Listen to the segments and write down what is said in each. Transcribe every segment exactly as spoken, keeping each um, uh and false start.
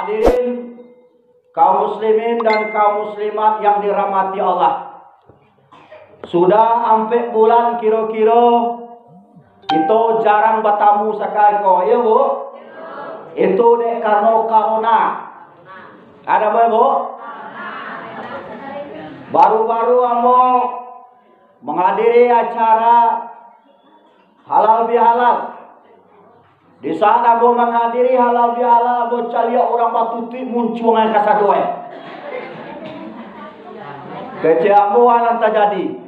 Hadirin, kaum muslimin dan kaum muslimat yang dirahmati Allah. Sudah ampek bulan kiro-kiro kito jarang batamu sakai ko, iyo, Bu? Itu dek karano corona. Ado, Bu? Baru-baru ambo manghadiri acara halal bihalal. Di saat ambo manghadiri halal bihalal, ambo caliak urang batutuik muncuang ai kasado ai. Kecek ambo nan tajadi.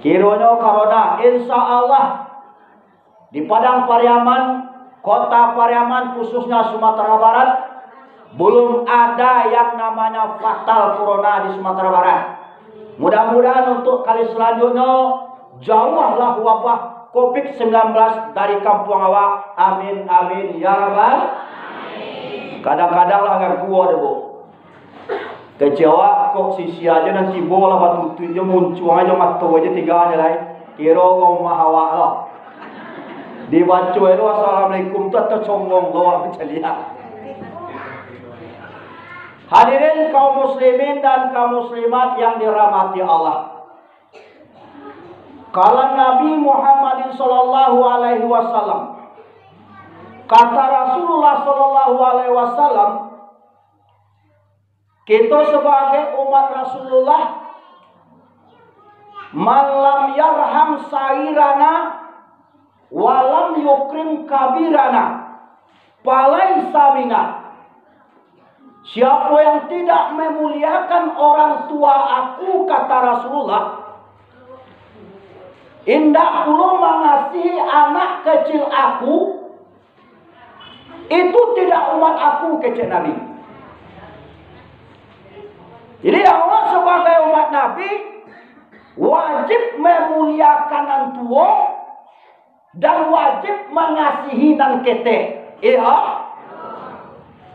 Kironyo corona, insya Allah, di Padang Pariaman, Kota Pariaman, khususnya Sumatera Barat, belum ada yang namanya fatal corona di Sumatera Barat. Mudah-mudahan untuk kali selanjutnya, jauhlah wabah covid sembilan belas dari kampuang awak. Amin, amin, ya Rabbal. Kadang-kadang lah ganggu ado, Bu. Kecek awak, kok sisi aja nan tibo lah batutuik jo muncuang aja mato aja tiga aja lai. Kiro rumah awak lah. Dibaco itu assalamualaikum tu atau congong doang caliak. Hadirin kaum muslimin dan kaum muslimat yang dirahmati Allah. Kala Nabi Muhammadin sallallahu alaihi wasallam, kata Rasulullah sallallahu alaihi wasallam, kito sabagai umat Rasulullah, "Man lam yarham sairana wa lam yukrim kabirana, falaisa minna." Siapo yang tidak memuliakan orang tua aku, kata Rasulullah, indak pulo mangasihi anak kecil aku, itu tidak umat aku, kecek Nabi. Jadi, awak sabagai umat Nabi, wajib memuliakan nan tuo, dan wajib mangasihi nan ketek. Iyo,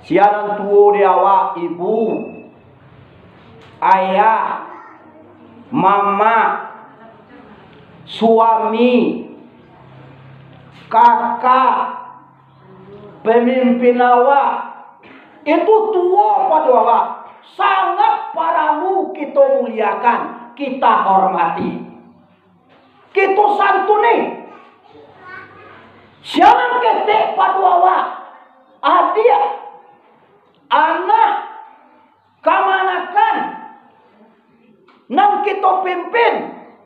sia nan tuo di awak, ibu, ayah, mamak, suami, kakak, pamimpin awak, itu tuo pado awak, sangat paralu kito muliakan, kita hormati. Kito santuni. Sia nan ketek pado awak, adiak, anak, kamanakan, nan kito pimpin,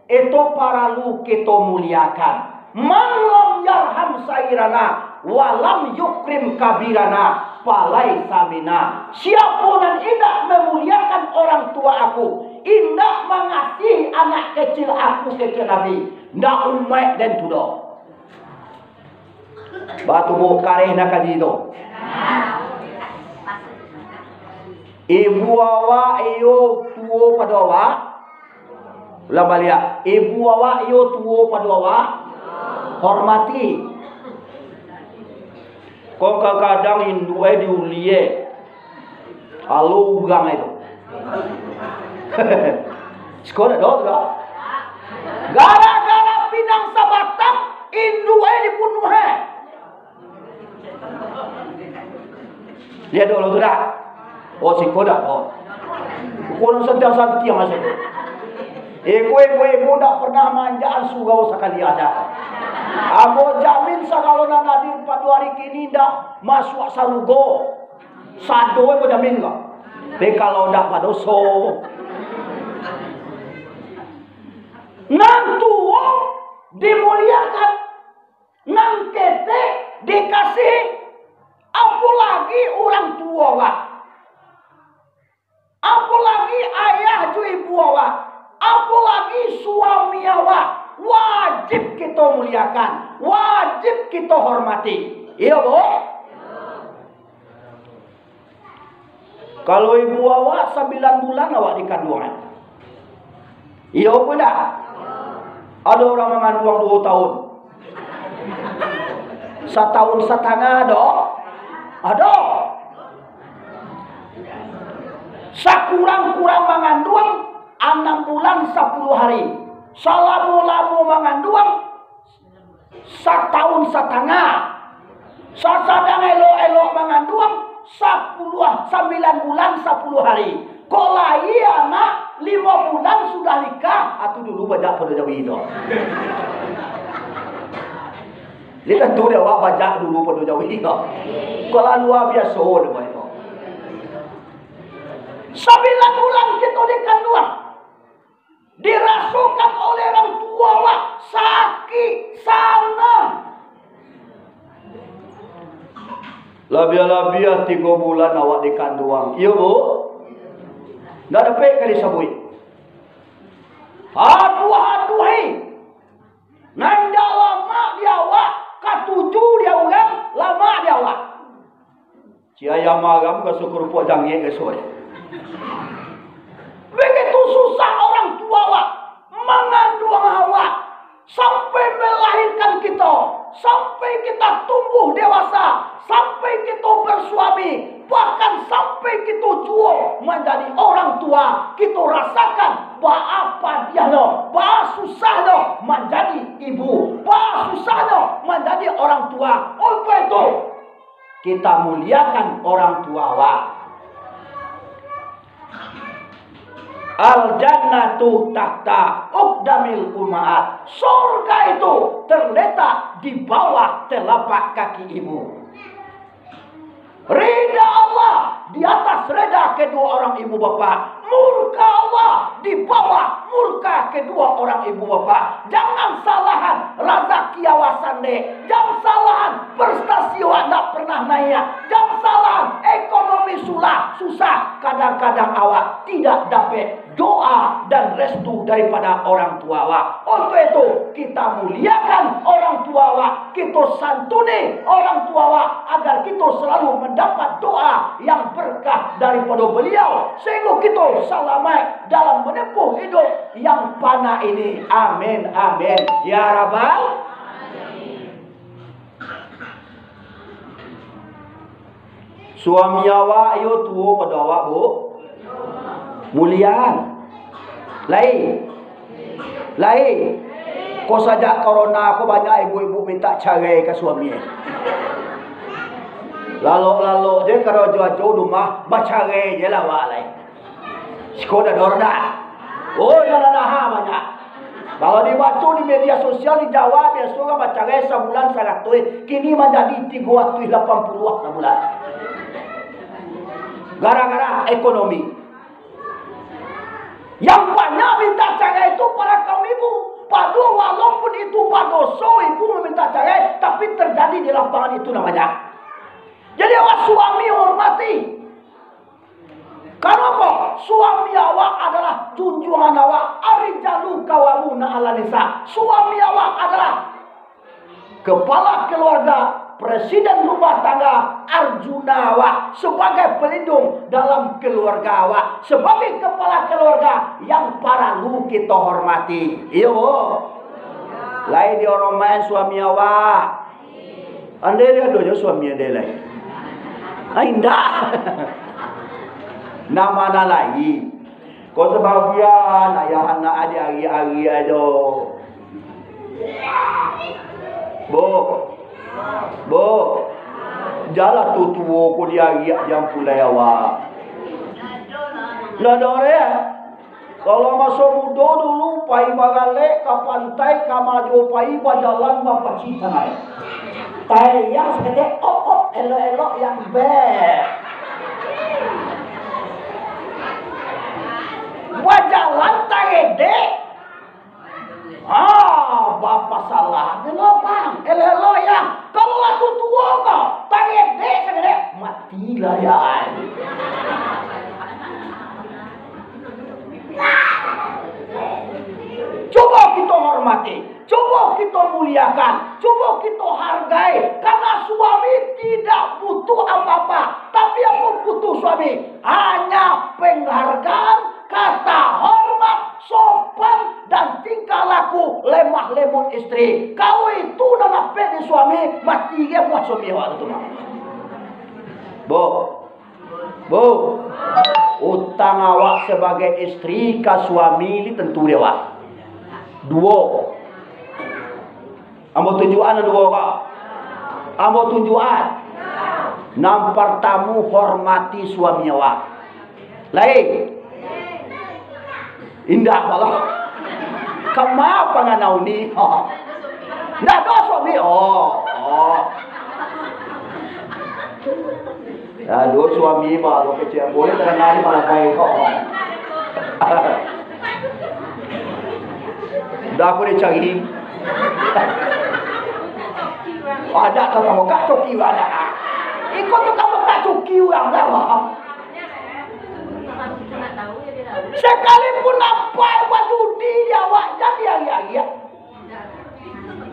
itu paralu kito muliakan. "Man lam yarham sairana, wa lam yukrim kabirana, falaisa minna." Siapo nan indak mamuliakan orang tuo aku, indak mangasihi anak kecil aku, kecek Nabi, ndak umaik den tu doh. Batu bukareh nak kaji tu. Ibu awak iyo tuo pado awak. Ulang baliak, ibu awak iyo tuo pado awak, hormati. Kok kadang-kadang induak e diuliek, alo urang itu. Siko dak doh tu doh. Gara-gara pinang sabatang, induak e dibunuah e. Liek dulu tu dah. Oh, siko dah. Oh. Kurang santiang-santiang masa tu. Iko ibu-ibu ndak pernah manjakan surau sakali aja. Ambo jamin sagalo nan hadir pado ari kini ndak masuak sarugo. Sado ambo jamin ko. Tapi kalau ndak badoso. Nan tuo dimuliakan. Nan ketek dikasihi, apolagi urang tuo awak, apolagi ayah jo ibu awak, apolagi suami awak, wajib kito muliakan, wajib kito hormati. Iyo, Bu? Kalau ibu awak sambilan bulan awak dikanduang, iyo pun dak? Ado urang manganduang duo tahun, satahun satangah ado, ado. Sakurang-kurang manganduang anam bulan sapuluah hari, salamo-lamo manganduang satahun satangah. Sasadang elok-elok manganduang, Sapuluah, sambilan bulan sapuluah hari. Kok lahia anak, limo bulan sudah nikah, ah, tu dulu bajak pado jawi tu. Jadi tantu dek awak bajak dulu pado jawi tu. Kok lah lua biaso dek awak tu. Sambilan bulan kito dikanduang. Dirasokan oleh urang tuo awak sakik, sanang. Labiah-labiah tigo bulan awak dikanduang. Iyo, Bu? Ndak dapek ka disabuik. Aduah, aduah, eh. Nan indak lamak di awak, katuju di urang, lamak di awak. Cik ayam maram gaso karupuak jangek gaso, eh. Begitu susah orang tua awak manganduang awak, sampai melahirkan kito, sampai kita tumbuh dewasa, sampai kito bersuami, bahkan sampai kito juo manjadi orang tua, kito rasakan baa padiahnyo, baa susahnyo manjadi ibu, baa susahnyo manjadi orang tua. Untuk itu, kita muliakan orang tua awak. Al-jannatu tahta uqdamil ummahat. Surga itu terletak di bawah telapak kaki ibu. Rida Allah di atas rida kedua orang ibu bapak. Murka Allah di bawah murka kedua orang ibu bapak. Jangan salahan razaki awak sandek. Jangan salahan prestasi awak ndak pernah naik. Jangan salahan ekonomi sulah, susah. Kadang-kadang awak tidak dapek doa dan restu daripada orang tua awak. Untuk itu, kita muliakan orang tua awak, kita santuni orang tua awak, agar kita selalu mendapat doa yang berkah daripada beliau, sehingga kita selamat dalam menempuh hidup yang fana ini. Amin, amin, ya rabbal. Suami awak iyo tuo pado awak, Bu? Muliaan. Lai. Lai. Ko sajak corona ko banyak ibu-ibu minta carai ka suami. Lalok-lalok je karajo-ajo rumah, bacarai je lah awak lai. Siko dador dah. Oh, nan ado ha banyak. Kalau dibaco di media sosial di Jawa, biaso urang bacarai sabulan saratuih, kini manjadi tigo ratuih lapan puluah sabulan. Gara-gara ekonomi. Yang banyak minta carai itu para kaum ibu. Padahal walaupun itu badoso ibu meminta carai, tapi terjadi di lapangan itu namanya. Jadi awak suami hormati. Karano apo? Suami awak adalah junjuangan awak, arijalu qawwamuna 'alan nisa. Suami awak adalah kepala keluarga, presiden rumah tangga, arjuna awak, sebagai pelindung dalam keluarga awak, sebagai kepala keluarga yang paralu kita hormati. Iyo, Bu? Lai dihormaik suami awak. Andai dia ado jo suami andai lai. Ah, indak. Nan ma nan lai. Ko sabagian ayah anak adiak ari-ari ajo. Bu. Bu. Jalan tu tuo ko diariak jam pulai awak. Ndak ado urang. Kalau maso mudo dulu, pai baralek ka pantai, ka ma juo pai, bajalan bapacik tangan. Tayang saketek, op, op, elok-elok yang bek. Bajalan taredek. Ah, bapasalah dek lo, Bang. Elok-elok yang. Kalau lah tu tuo ko, taredek saketek, matilah dia. Cubo kito hormati, cubo kito muliakan, cubo kito hargai, karena suami tidak butuh apa-apa, tapi yang butuh suami hanya penghargaan, kata hormat, sopan, dan tingkah laku lemah lembut istri. Kalau itu nan dapek di suami, mati ge buah suami awak tu, Bang. Bu, Bu, utang awak sabagai istri ka suami ni tantu dek awak. Duo. Ambo tunjuakan duo ko. Ambo tunjuakan. Nan partamo, hormati suami awak. Lai? Indak, malah. Kama panganau ni? Ndak ado suami. Oh, oh. Ado suami, malah kecil. Boleh terang hari malah baik. Oh. Dah aku dicari. Ada kau tahu kak coki ada. Iko tu kamu kak coki urang dah. Sakalipun nampak bajudi di awak, jadi ari-ari.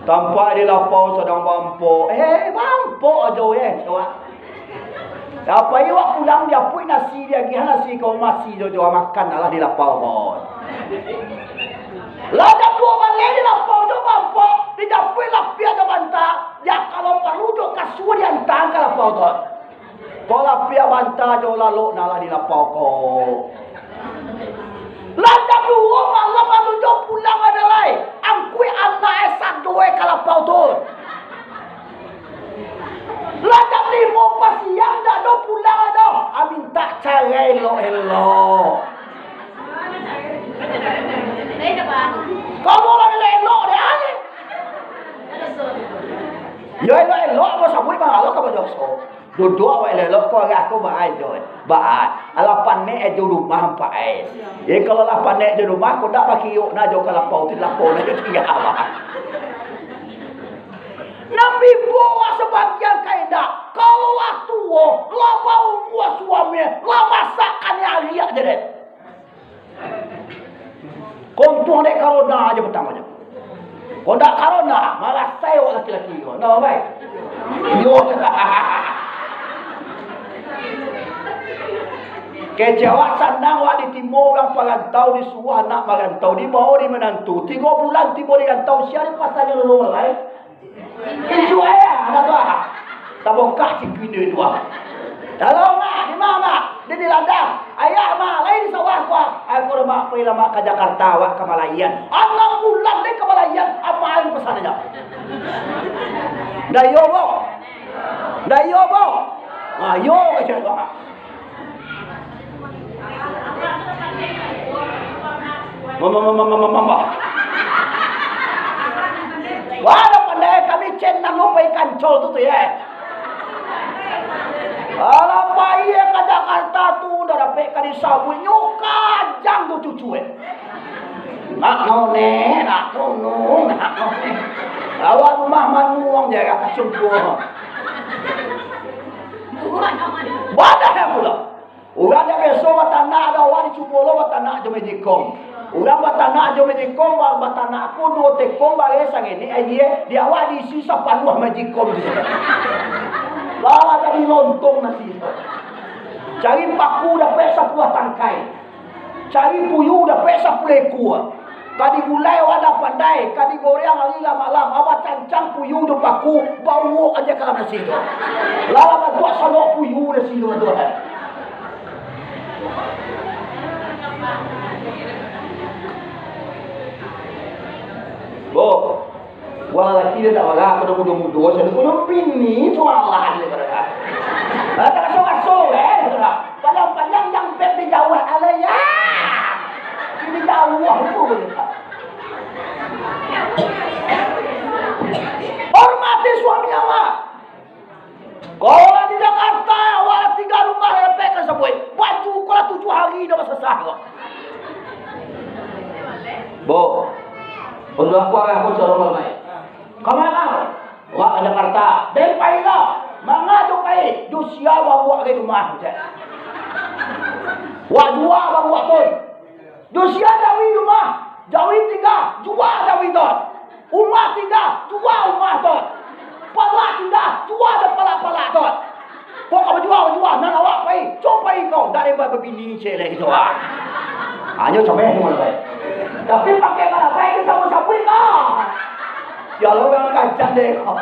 Tampak di lapau sadang bampok. Eh, bampok ajo, eh, awak. Apai awak pulang, diapuik nasi, diagiah nasi ka umah si Jojo, makan lah di lapau ko. Lah jam duo baleh di lapau jo bampok, dijapuik lapiah jo banta, ya kalau paralu jo kasua diantaan ka lapau ko. Ko lapiah banta jo lalok nan lah di lapau ko. Lah jam duo malam, anu jo pulang ado lai. Angkuik anak e sado e ka lapau tu. Lah jam limo pasiang dak ado pulang ado. Ah, mintak carai elok-elok. Kamu lah elok-elok deh, ai. Yo elok-elok, mau sabuik mah, kalau kamu doso. Duduak awak elok-elok ko, agak ko baai jo. Baai. Alah panek jo rumah ampek ai. Eh, kalau lah panek jo rumah, ko dak bakiyok na jo ka lapau tu, lapau na jo tingga awak. Nan bibo awak sabagian ka indak. Kalau lah tuo, lah baumua suami, lah masak kan ariak je deh. Ko untuang dek karona aja patang aja. Ko ndak karona, marasai awak laki-laki ko. Ndak baik. Iyo. Kecek awak sanang awak ditimo urang parantau, disuruah anak marantau, dibawo di minantu. Tigo bulan tibo di rantau, sia di pasanyo lalu malai. Indu ayah, anak tu ah. Tabongkak sikui indu tu ah. Halo, Mak. Di ma, Mak? Di, di ladang. Ayah, Mak. Lai di sawah ko ah. Ai ko, Mak, pailah, Mak, ka Jakarta, awak ka Malayan. Anam bulan deh ka Malayan. Apo nan pasan inyo? Ndak iyo, Bo? Ndak iyo, Bo? Ah, iyo, kecek tu ah. Mama, mama, mama, mama. Wah, dah pandai kami cen nan lupa ikan col tu, tu, ya. Alah, pai ka Jakarta tu, dah dapek ka disabuik, nyo kajang tu cucu, eh. Nak noneh, nak nunung, nak noneh. Awak rumah manuang je, kata sungkuh. Badah yang pulang. Urang dak biaso batanak, ado awak dicubo lo batanak jo magicom. Urang batanak jo magicom, ba-, batanak ko duo tekong, bareh sangenek aia, di awak diisi sapanuah magicom tu. Lah, lah jadi lontong nasi. Cari paku dapek sapuluah tangkai. Cari puyuah dapek sapuluah ekua. Ka digulai awak ndak pandai, ka digoreng ari lah malam, awak cancang puyuah jo paku, bauak aja ka dalam nasi tu. Lah, lah bantuak salok puyuah nasi tu, bantuak. Bo, wah, laki dia tak marah, pada mudo-mudo, saya tu mudo bini, sualah dia kata. Lah, tak raso-raso, eh, kata. Padang-padang yang beb di jauah, alah, ya. Di jauah tu, kata. Hormati suami awak. Kalau di Jakarta, awak lah tiga rumah repek ka sabuik. Baju ko lah tujuah hari dah basasah ko. Bo, untuak aku arah ko caro malam ai. Ka ma? Wak ka Jakarta. Den pai lah. Manga jo pai? Jo sia bauak ka rumah, cek. Wak jua bauak tu. Jo sia jawi rumah? Jawi tingga, jua jawi tu. Umah tingga, jua umah tu. Palak tingga, jua jo palak-palak tu. Kok ka bajua, bajua, nan awak pai, co pai kau, dari babini cek lagi tu, ah. Hanyo comeh tu, malah pai. Tapi pakai malah pai, kita mau sabuik lah. Ya Allah, urang kacang deh kau.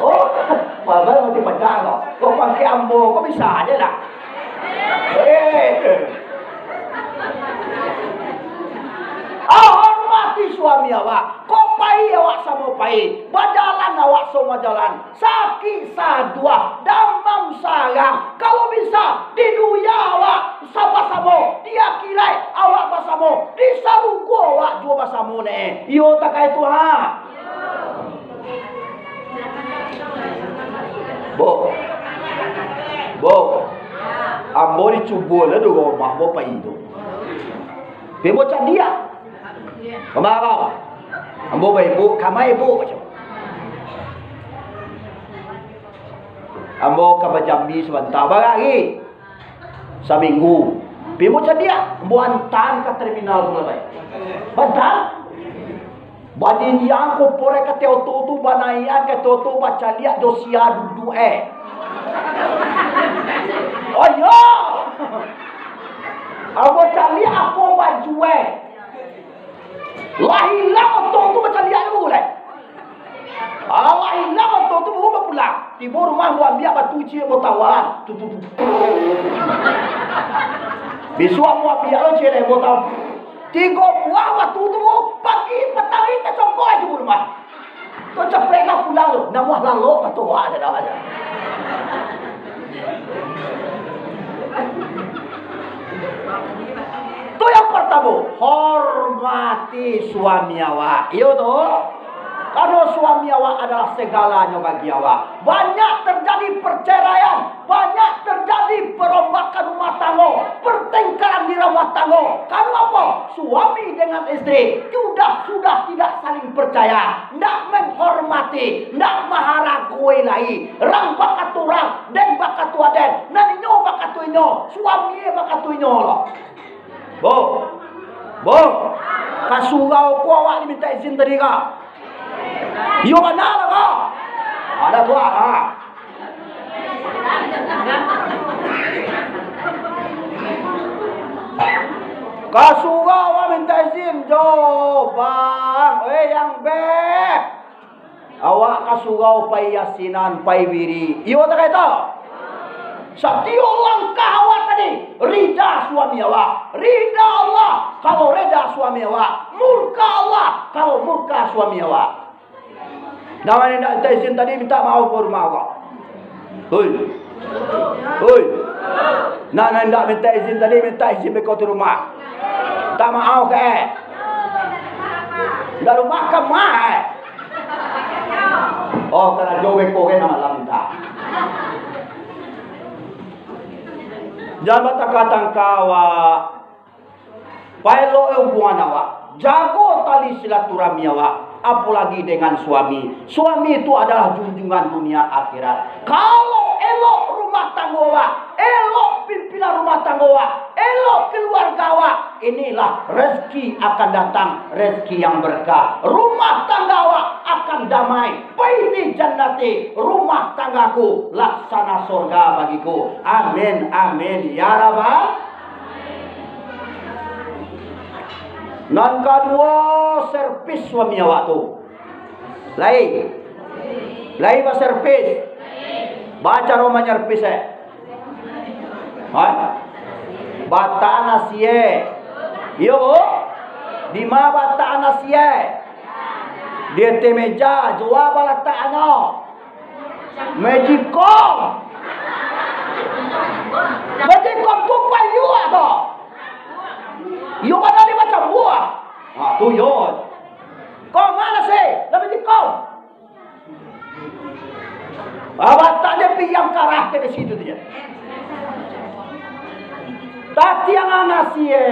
Oh, malah mati pacah kau. Kau pakai ambo, kau bisa aja lah. Eh. Ah, hormati suami awak. Kok pai Pai awak samo pai, bajalan awak samo bajalan, sakik saduah, damam sarang. Kalau bisa, di dunia awak basamo, di akhirat awak basamo, di sarugo awak juo basamo ne. Iyo takah itu, ha? Bo. Bo. Ambo dicubo lah dulu rumah bo pai tu. Pai bo cadiak. Kama kau? Ambo baibuk, kama ibuk, macam. Ambo ka bajambi sabanta, barari saminggu. Pai bo cadiak, ambo antaan ka terminal tu lah, bai. Bantaan? Badirian ko porek ka oto tu, banaiakan ka oto, bacaliak jo sia duduak, eh. Oh, iyo. Ambo caliak apo baju, eh. Lah ilang oto tu, bacaliak jo bulek. Alah ilang oto tu, baru bapulang. Tibo rumah, ambo ambiak batu ciek, ambo tawan. Tu, tu, tu. Bisuak ambo ambiak lo ciek, ambo tawan. Tigo buah batu tu, pagi patang tacongkok jo rumah. Tu capek lah pulang tu. Namuah lalok batu awak je dah. Tu yang partamo, hormati suami awak. Iyo tu. Karano suami awak adalah segalonyo bagi awak. Banyak terjadi perceraian, banyak terjadi perombakan rumah tanggo, pertengkaran di rumah tanggo. Karano apo? Suami dengan istri sudah-sudah tidak saling percaya, ndak menghormati, ndak maharagoi lai. Rang bakato rang, den bakato aden, nan inyo bakato inyo, suami bakato inyo lo. Bo, bo, ka surau ko awak diminta izin tadi ka? Iyo bana lah ka? Ada tu ah. Ka surau awak minta izin, jo bang, eh, yang beb. Awak ka surau pai yasinan, pai wirid. Iyo takah itu? Satiok langkah awak tadi, rida suami awak. Rida Allah, kalau rida suami awak. Murka Allah, kalau murka suami awak. Nan indak minta izin tadi, minta maaf ka rumah awak. Hoi. Hoi. Nan indak minta izin tadi, minta izin beko tu rumah. Minta maaf ka, eh. Indak rumah ka mah, eh. Oh, karajo beko kan malam minta. Jan batangka-tangka awak. Paelok hubuangan awak. Jago tali silaturahmi awak. Apolagi dengan suami. Suami itu adalah junjungan dunia akhirat. Kalau elok rumah tanggo awak, elok pimpinan rumah tanggo awak, elok keluarga awak, inilah rezeki akan datang, rezeki yang berkah. Rumah tangga awak akan damai. Baiti jannati, rumah tanggaku laksana sorga bagiku. Amin, amin, ya Rabbal. Nan kaduo, servis suami awak tu. Lai. Lai baservis. Baa caro manyervis, eh? Ha? Bataan asie. Iyo, Bu? Dima bataan asie? Di ateh meja, jo a balatakannyo? Mejikom. Mejikom tu payuang ko. Iyo, bana di macam buah. Ha, tu yo. Ko mano sih? Lah mejikom. Babatak je piang karah ke di situ dia. Tatiang anak sie.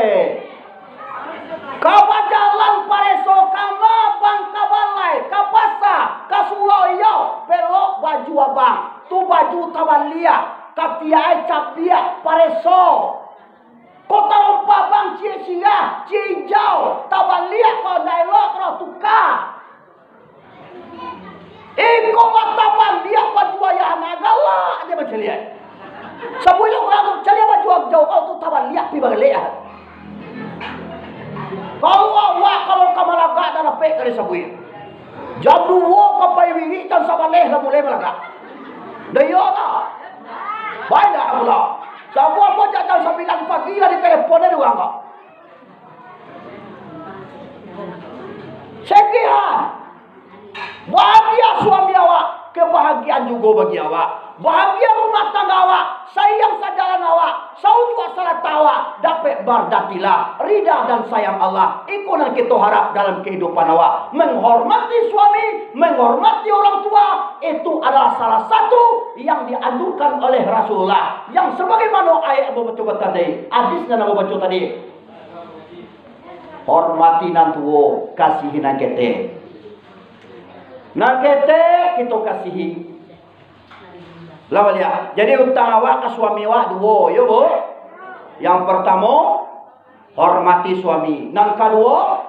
Ka bajalan pareso, ka mabang ka balai, ka pasa, ka surau iyo, pelok baju abang. Tu baju tabaliak, katiak ai cabiak pareso. Ko tarompa abang ciek sirah, ciek ijau, tabaliak ko ndak elok, ko tuka. Iko lah tabaliak baju ayah anak, galak je bancaliak. Sabuik lo urang tu caliak baju abang jauah, kau tu tabaliak pi bagalek ah. Kalau awak, kalau ka malagak dah dapek kali sabuik. Jam duo ka pai wirik, jam sabaleh lah mulai malagak. Dah iyo tak? Baiklah pulo. Sabuah pun jak jam sambilan pagi lah ditelepon dek urang ko. Sekian. jugo bagi awak. Bahagia rumah tangga awak, saiang sajalan awak, saujuak salata awak, dapek bardatilah rida dan sayang Allah. Iko nan kito harap dalam kahidupan awak. Menghormati suami, menghormati orang tua, itu adalah salah satu yang dianjurkan oleh Rasulullah. Yang sabagaimano ayat ambo baco tadi, hadis nan ambo baco tadi. Hormati nan tuo, kasihi nan ketek. Nan ketek kito kasihi. Lah baliak. Jadi utang awak ka suami awak duo, yo, Bu? Yang partamo, hormati suami. Nan kaduo,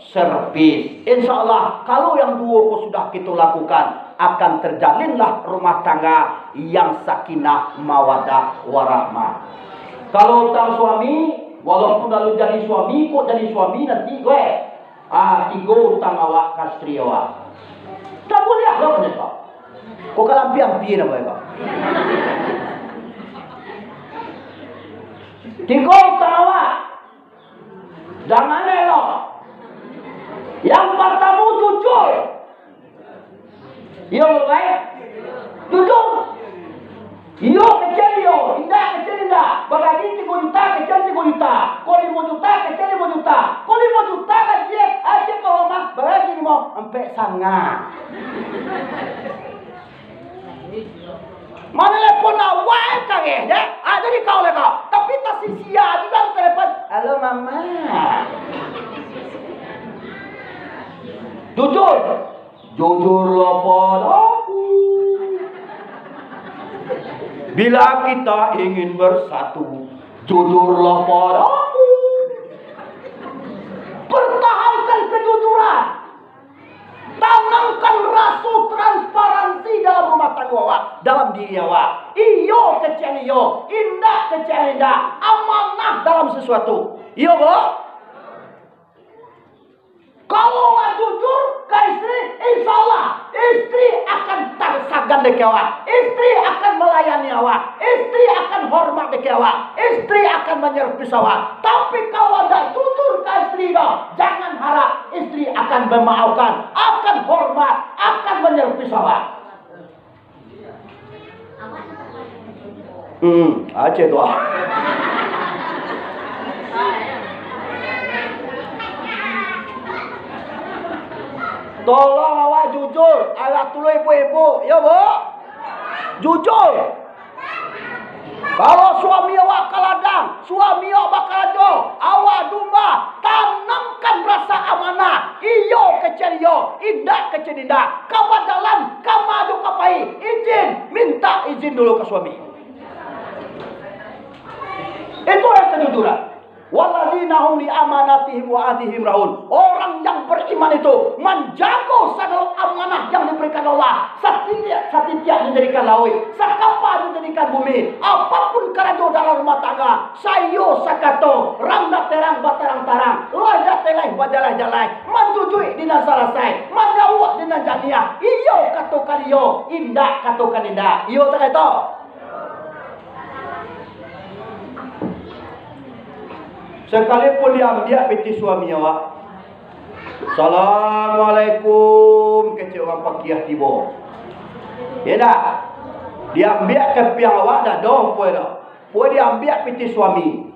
servis. Insya Allah, kalau yang duo ko sudah kito lakukan, akan terjalinlah rumah tangga yang sakinah, mawadah, warahmah. Kalau utang suami, walaupun lalu jadi suami, kok jadi suami nanti, gue. Ah, tigo utang awak ka istri awak. Tak buliah lah, kata kau. Kau kalampiang pie nak buat kau. Tigo utang awak. Jangan elok. Yang partamo, jujur. Iyo, baik. Jujur. Iyo kecek iyo, indak kecek indak. Bagaji tigo juta, kecek tigo juta. Ko limo juta, kecek limo juta. Ko limo juta gaji, eh, cek ka rumah, bagaji limo, ampek sanga. Manelepon awak kareh je. Ah, jadi kau lah kau. Tapi tasisia juga telepon. "Halo, Mama." Jujur. Jujurlah padaku. Bila kita ingin bersatu, jujurlah padaku. Pertahankan kejujuran. Tanamkan raso transparansi dalam rumah tangga awak, dalam diri awak. Iyo kecek iyo, indak kecek indak. Amanah dalam sesuatu. Iyo, Bu? Kalau awak jujur ka istri, insya Allah, istri akan tarsagan dek awak. Istri akan malayani awak. Istri akan hormat dek awak. Istri akan manyervis awak. Tapi kalau ndak jujur ka istri doh, jangan harap istri akan mamaafkan, akan hormat, akan manyervis awak. Hmm, Aceh tu ah. Tolong awak jujur, alah tuluih ibu-ibu, yo, Bu? Jujur. Kalau suami awak ka ladang, suami awak bakarajo, awak di rumah, tanamkan rasa amanah, iyo kecek iyo, indak kecek indak, ka bajalan, ka ma jo ka pai, izin, mintak izin dulu ka suami. Itu yang kejujuran. Walladzina hum li amanatihim wa ahdihim raun. Orang yang beriman itu manjago sagalo amanah yang diberikan Allah. Satitiak-satitiak dijadikan lauik, sakapa dijadikan bumi. Apapun karajo dalam rumah tangga, saiyo sakato, rang daterang batarang-tarang, lai daterang bajalai-jalai, manjujuik di nan salasai, manjawab di nan janiah. Iyo katokan iyo, indak katokan indak. Iyo tak itu? Sakalipun diambiak pitih suami awak, "Assalamualaikum," kecek urang pakiah tibo. Yo ndak? Diambiak kepiang awak dak doh, puai dak? Puai diambiak pitih suami.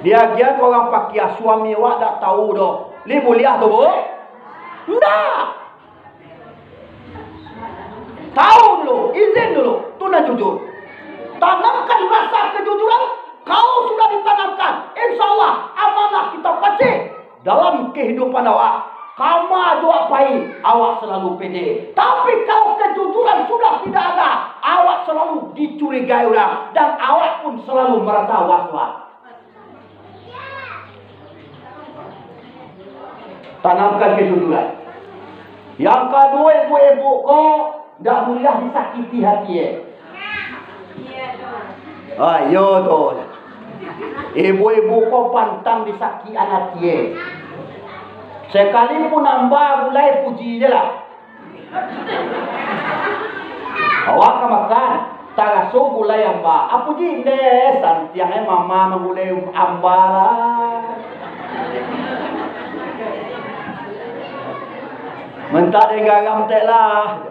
Diagiah ka urang pakiah, suami awak dak tahu doh. Lai buliah tu, Bu? Ndak. Tahu dulu, izin dulu, tu nan jujur. Tanamkan rasa kejujuran, kalau sudah ditanamkan, insya Allah amanah kita pacik dalam kehidupan awak. Ka ma jo awak pai, awak selalu pede. Tapi kalau kejujuran sudah tidak ada, awak selalu dicurigai urang, dan awak pun selalu merasa was-was. Tanamkan kejujuran. Yang kaduo, ibu-ibu ko ndak buliah disakiti hati, eh. Ah, iyo tu. Ibu-ibu ko pantang disakitan hati, eh. Sekalipun amba gulai, puji je lah. Awak ka makan, taraso gulai amba. Apo ji, ndeh, santiang e mama manggulai amba lah. Mintak den garam tek lah.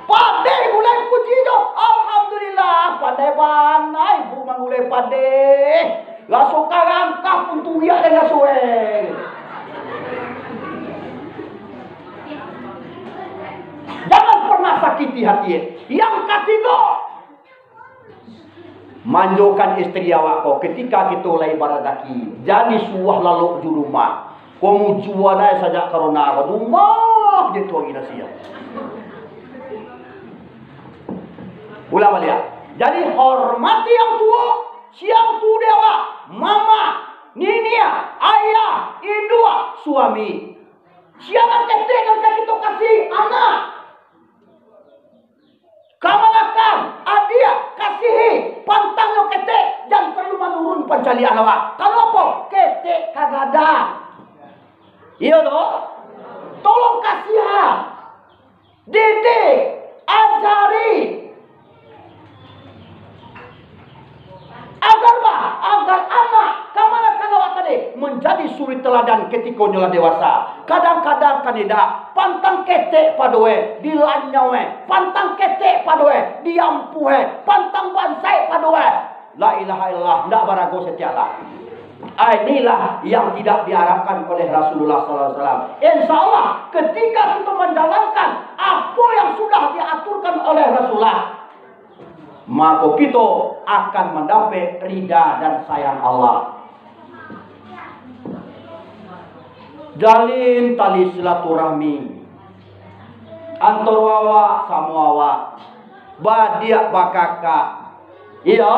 Padeh gulai kucinyo, alhamdulillah, pandai bana ibu manggulai padeh. Raso karangkah pun turiak dari raso, eh. Jangan pernah sakiti hati, eh. Yang katigo, manjokan istri awak ko, ketika kito lai barazaki, jadi suah lalok jo rumah. Ko mujua nai sajak corona ko, rumah je tu agi nasi. Ulang baliak. Jadi, hormati yang tuo, siang tu di awak, mama, niniak, ayah, induak, suami. Siang nan ketek nan ka kito kasih, anak. Kamanakan, adiak, kasihi, pantangnyo ketek, jan terlalu manurun pancaliakan awak. Kalau apo? Ketek ka gadang. Iyo doh? Tolong kasihan. Didik, ajari. Agar ba, agar anak kamanakan awak tadi manjadi suri teladan ketiko nyo lah dewasa. Kadang-kadang kan indak, pantang ketek padoe, dilanyau e, pantang ketek padoe, diampuh e, pantang bansaik padoe. La ilaha illallah, ndak barago setiak lah. Ah, inilah yang tidak diharapkan oleh Rasulullah sallallahu alaihi wasallam. Insya Allah, ketika kita menjalankan apa yang sudah diaturkan oleh Rasulullah, mako kito akan mandapek rida dan sayang Allah. Jalin tali silaturahmi antaro awak samo awak, badiak bakakak, iyo,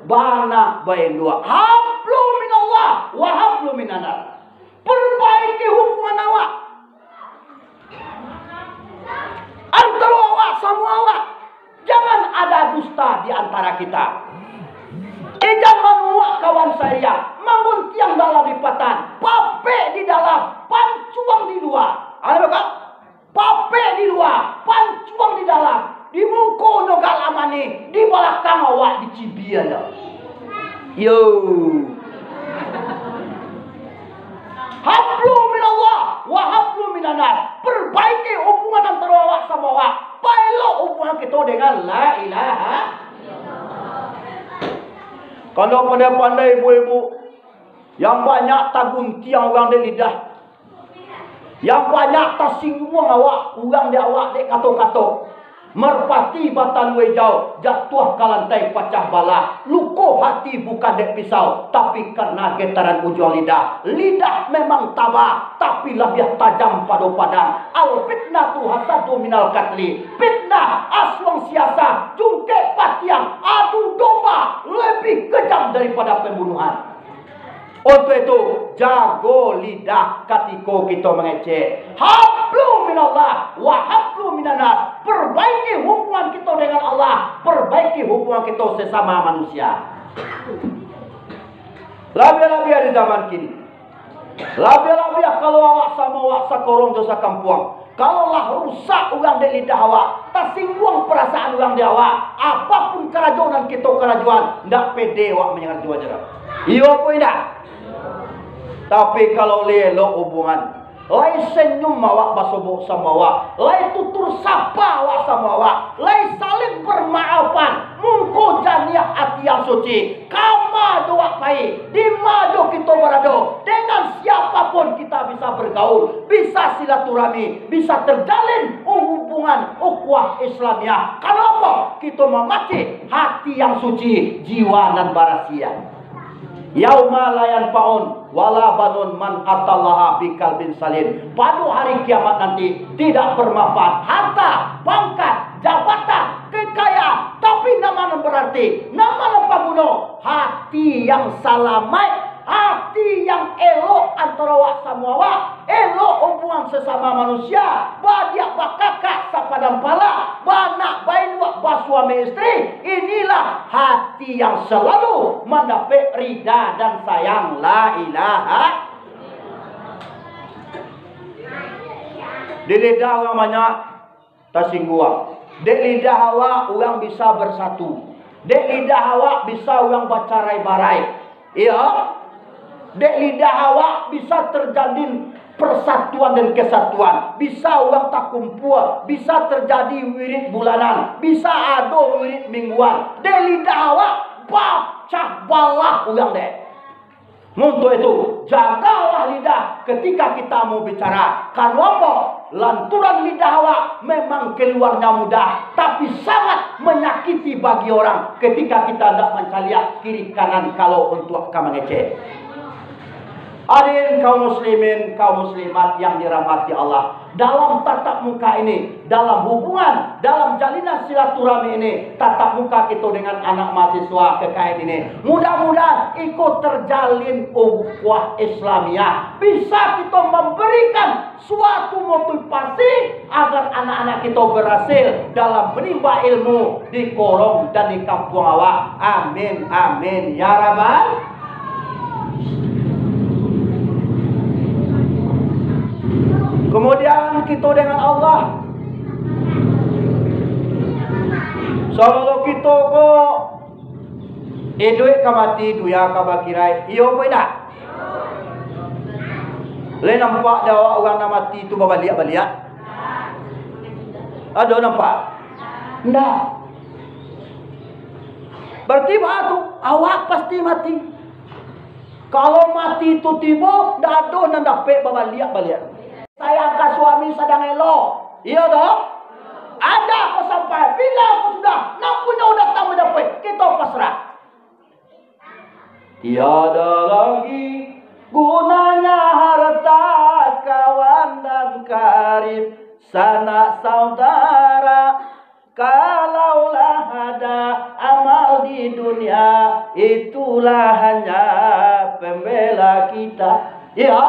baanak bainduak, hablum minallah wa hablum minannas. Perbaiki hubungan awak antaro awak samo awak. Jangan ada dusta di antara kita. Ijan manuak kawan sairia, manguntiang dalam lipatan, papek di dalam, pancuang di lua. Ado bukan? Papek di lua, pancuang di dalam. Di muko nyo galak manih, di balakang awak dicibia nyo. Yo. Hablum minallah wa hablum minannas. Perbaiki hubungan antaro awak samo awak. Paelok hubungan kito dengan la ilaha. Kalau pandai-pandai ibu-ibu, yang banyak taguntiang urang dek lidah. Yang banyak tasingguang awak, urang dek awak dek kato-kato. Merpati batalua ijau, jatuah ka lantai pacah balah. Luko hati bukan dek pisau, tapi karena getaran ujuang lidah. Lidah memang taba, tapi labiah tajam pado padang. Al fitnatu hasaddu minal katli. Fitnah, asuang siasah, jungkek patiang, adu domba lebih kejam daripada pembunuhan. Untuk itu, jago lidah katiko kito mangecek. Hablum minallah wa hablum minannas. Perbaiki hubungan kito dengan Allah, perbaiki hubungan kito sesama manusia. Labiah-labiah di zaman kini. Labiah-labiah kalau awak samo awak sakorong jo sakampuang. Kalau lah rusak urang dek lidah awak, tasingguang parasaan urang dek awak, apapun karajo nan kito karajoan, ndak pede awak manyarajoan. Iyo apo indak? Tapi kalau lai elok hubungan, lai senyum awak basobok samo awak, lai tutur sapa awak samo awak, lai saling bermaafan, muko janiah ati yang suci, kama jo awak pai, dima jo kito barado, dengan siapapun kita bisa bergaul, bisa silaturahmi, bisa terjalin hubungan ukhuwah Islamiah. Karano apo? Kito mamacik hati yang suci, jiwa nan barasiah. Yauma la yanfa'un wala banun man atallaha biqalbin salim. Pado hari kiamat nanti, tidak bermanfaat harta, pangkat, jabatan, kekayaan, tapi nan ma nan berarti, nan ma nan paguno, hati yang salamaik, hati yang elok antaro awak samo awak, elok hubungan sesama manusia, badiak bakakak sapadang pala, baanak bainduak, basuami istri. Inilah hati yang selalu mandapek rida dan sayang. La ilaha. Di lidah urang banyak tasingguang. Dek lidah awak, urang bisa bersatu. Dek lidah awak, bisa urang bacarai-barai. Iyo. Dek lidah awak bisa terjalin persatuan dan kesatuan, bisa urang takumpua, bisa terjadi wirid bulanan, bisa ado wirid mingguan. Dek lidah awak pacah balah urang dek. Untuk itu, jagalah lidah ketika kita mau bicara. Karena apa? Lanturan lidah awak memang keluarnya mudah, tapi sangat menyakiti bagi orang ketika kita hendak mancaliak kiri kanan kalau untuk ka mangecek. Hadirin kaum muslimin, kaum muslimat yang dirahmati Allah, dalam tatap muka ini, dalam hubungan, dalam jalinan silaturahmi ini, tatap muka kita dengan anak mahasiswa K K N ini, mudah-mudahan iko terjalin ukhuwah Islamiyah, bisa kita memberikan suatu motivasi agar anak-anak kita berhasil dalam menimba ilmu di korong dan di kampuang awak. Amin, amin, ya Rabbal. Kemudian kita dengan Allah. Kalau kita ko iduik ka mati, dunia ka bakhirat, iyo apa indak? Lai nampak dek awak urang nan mati tu babaliak-baliak? Ado nampak? Ndak. Berarti baa tu, awak pasti mati. Kalau mati tu tibo, ndak ado nan dapek babaliak-baliak. Sayang ka suami sadang elok, iyo toh? Aja ko sampai, bila ko sudah, nan punyo datang manjapuik, kito pasrah. Tiada lagi gunanya harta, kawan dan karib, sanak saudara, kalaulah ada amal di dunia, itulah hanya pembela kita. Iyo,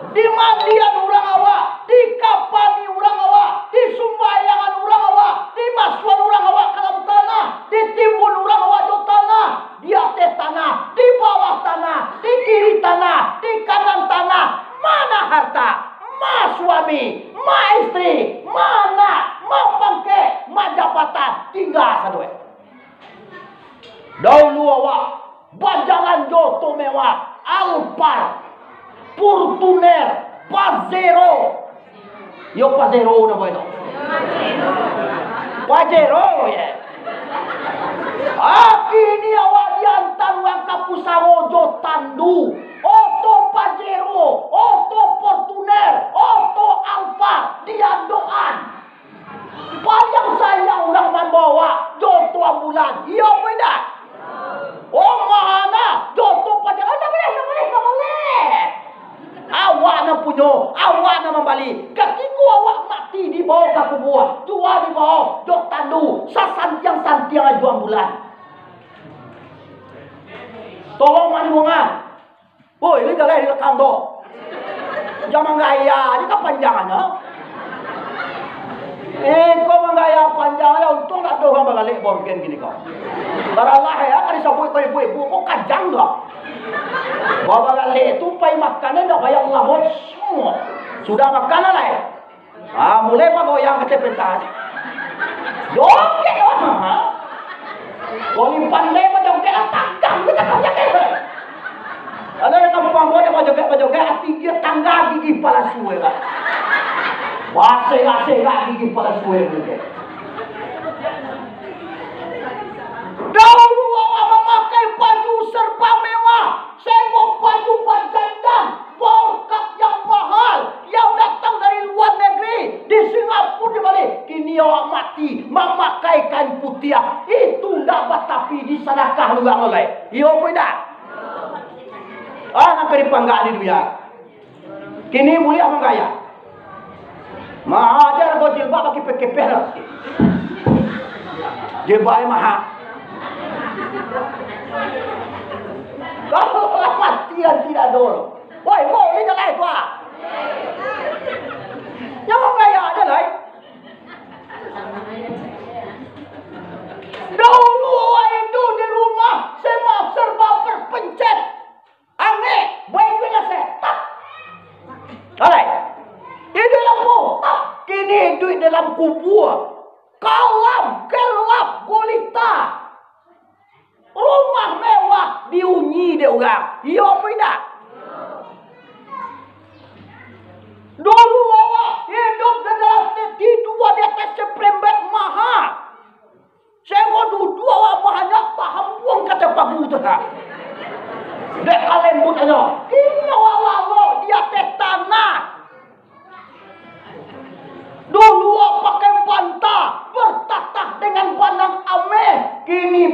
dimandian urang awak, dikapani urang awak, disumbayangan urang awak, dimasuakan urang awak ka dalam tanah, ditimbun urang awak jo tanah, di ateh tanah, di bawah tanah, di kiri tanah, di kanan tanah, ma harta, ma suami, ma istri, ma anak, ma pangkek, ma jabatan, tingga sadoe. Daulu awak bajalan jo oto mewah, Alphard, Fortuner, Pajero. Yo, Pajero namo itu. Pajero, yo. Ah, kini awak diantaan urang ka pusaro jo tandu. Oto Pajero, oto Fortuner, oto Alphard diandokan. Paliang sayang urang mambao jo oto ambulan, iyo apo indak? Oh, ma nan jo oto Pajero, ndak buliah, ndak buliah, ndak buliah. Awak nan punyo, awak nan mambali. Katiko awak mati dibao ka kubua, jua dibao jo tandu, sasantiang-santiang jo ambulan. Tolong manduangan. Oi, ini jaleh di lekang tu. Jan manggaya aja kapanjangannyo. Eh, ko manggaya panjang aja, untuang ndak ado urang bagalek borgen kini ko. Baralah ya, kan disabuik ko ibu-ibu, ko kajang tu. Bawa bagalek tu pai makan, ndak payah lamo. Sudah makan lah, eh. Ah, mulai bagoyang kecil pentas. Joget lah, ha? Boleh pandai bajoget lah, tanggang kita kau joget. Ada yang kampung gua dia bajoget, bajoget, hati dia tangga gigi palsu, ya, Pak. Wah, serak-serak gigi palsu, ya, joget. Dahulu awak mamakai baju serba mewah, sewok baju bajandang, berkat yang mahal, yang datang dari luar negeri, di Singapura dibali. Kini awak mati mamakai kain putiah, itu ndak batapi disadakah urang lai. Iyo apo indak? Ah, nak ka dipanggak di dunia. Kini buliah manggaya. Maha aja harga jilbab bakipeh-kipeh lah. Jilbab yang maha. Kalau orang mati dan tidak ada orang. Woi, woi, ini jalan itu ah. Yang manggaya ada lain. Dahulu orang hidup di rumah, semua serba berpencet. Angek, baik juga setak. Alai. Iduik dalam kota, kini iduik dalam kubua. Kalam, gelap, gulita. Rumah mewah diuni dek urang. Iyo apo indak?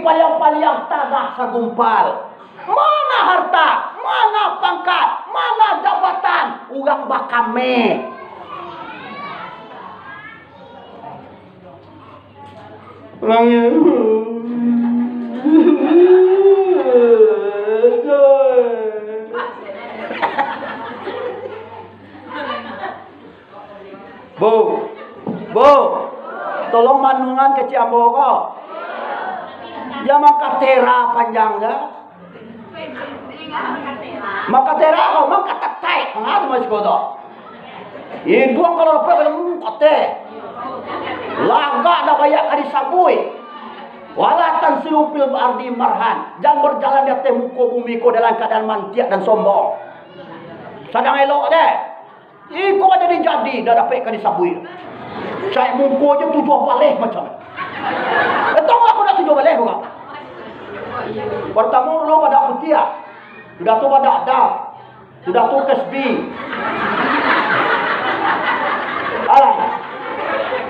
Paliang-paliang tanah sagumpal. Mana harta, mana pangkat, mana jabatan, urang bakameh. Bu, bu, tolong manuangan kecek ambo ko. Jan mangkatera panjang se. Mangkatera ko, mangkatetek, mangatu masih ko tu. Iduang kalau dapek kalau mangkate. Lagak dak banyak ka disabuik. Wala tamsyu fil ardi marahan. Jan bajalan di ateh muko bumi ko dalam kaadaan mantiak dan sombong. Sadang elok deh. Iko ka jadi-jadi, dah dapek ka disabuik. Cak muko je tujuah baleh macam. Betong lah kau dah tujuah baleh kau. Pertama dulu badak putiah. Sudah tu badak dam. Sudah tu kesbi. Alah.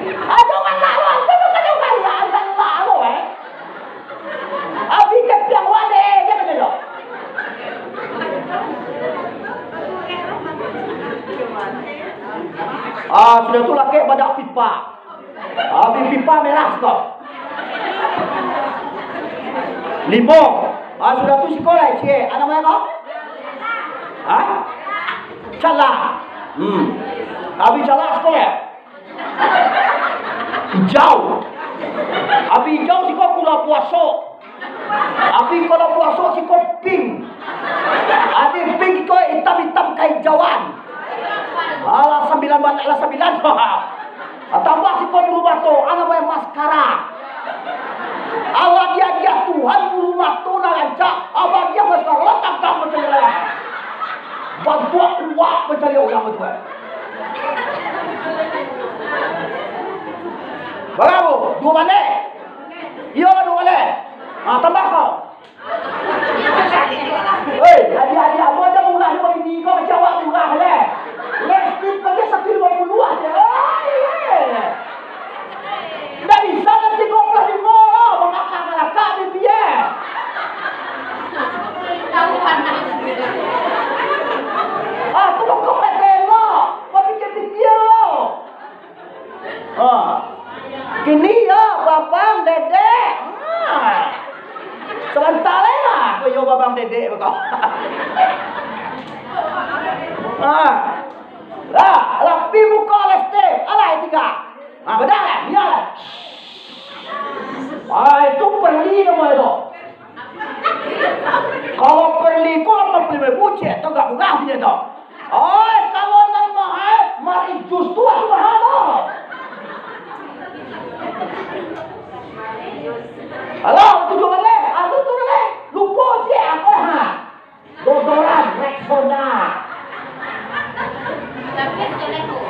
Aduh, galak lo. Aduh, galak lo, eh. Abi kepiang wale, jangan dulu. Ah, sudah tu lakek badak pipa. Abi pipa merah tu. Limo. Ah, sudah tu siko lai, cie. Anak mana kau? Hah? Calak. Hmm. Abi calak siko lai. Ijau. Abi ijau siko kula puaso. Abi kula puaso siko pink. Abi pink iko itam-itam kaijauan. Alah sambilan bana, alah sambilan. Tambah siko bulu bato, anak main maskara. Alah dia-dia Tuhan bulu bato nan rancak. Abah dia maskara, lah tagak macam ni lah. Bantuak kuak mancari urang tu. Bara? Duo baleh? Iyo, duo baleh. Ah, tambah kau. Hei, adik-adik, apo aja murah ni, bini kau macam awak murah leh. Lipstik aja satu lima puluh aja. Hei, hei. Ndak bisa lah tigo puluah limo lo, mangakak-ngakak bibia. Ah, tu kau kau elok, kau pikir-pikir lo. Ha. Kini yo, babang dedek. Ha. Sabanta lai lah, ko yo babang dedek ko. Ha. Lah, lah pi buka lipstik. Alah, tiga. Ha, bedah lah, biar lah. Ah, itu perli namanya tu. Kalau perli ko lapan puluh ribu, cek, tu agak murah punya tu. Oi, kalau nan mahal, mari jus tu aku mahal tu. Halo, tujuh baleh, aku tu baleh. Lupa cek, apa ha? Dodoran, Rexona.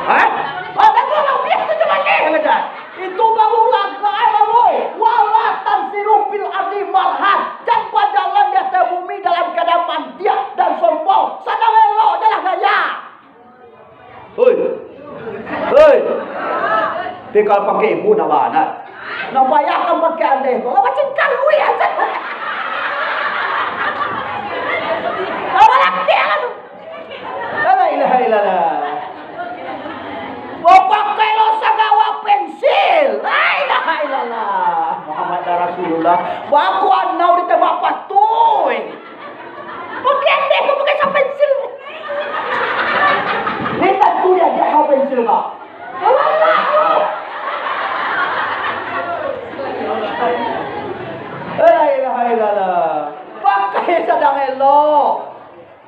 Hah? Ah, bagus lah, biar tu je balik, kata. Itu baru langkah, eh, Bang, oi. Wala tamsyu fil ardi marahan. Jan bajalan di ateh bumi dalam kaadaan mantiak dan sombong. Sadang elok je lah gaya. Hoi. Hoi. Tapi kalau pakai ibu nak bana. Nak payah kan pakai andeh ko. Lah macam karui aja. Lah balakek lah tu. La ilaha illallah. Bapakai lo sagawa pensil. La ilaha illallah. Muhammad Rasulullah. Baku anau ditembak patui. Pakai andeh ko pakai sapensil. Ni tantu dia, dia sapensil ko. La ilaha illallah. Pakai sadang elok.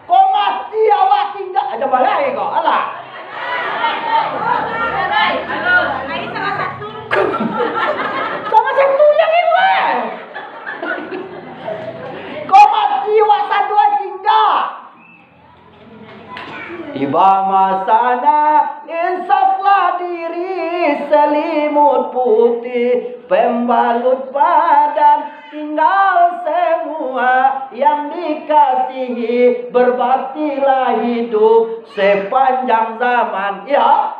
Ko mati awak tingga. Aja balai ko. Alah. Sama satu yang ini, weh. Ko mati awak satu ai tingga. Tiba masanya, insaflah diri, selimut putih, pembalut badan, tinggal semua yang dikasihi, berbaktilah hidup sepanjang zaman. Ya.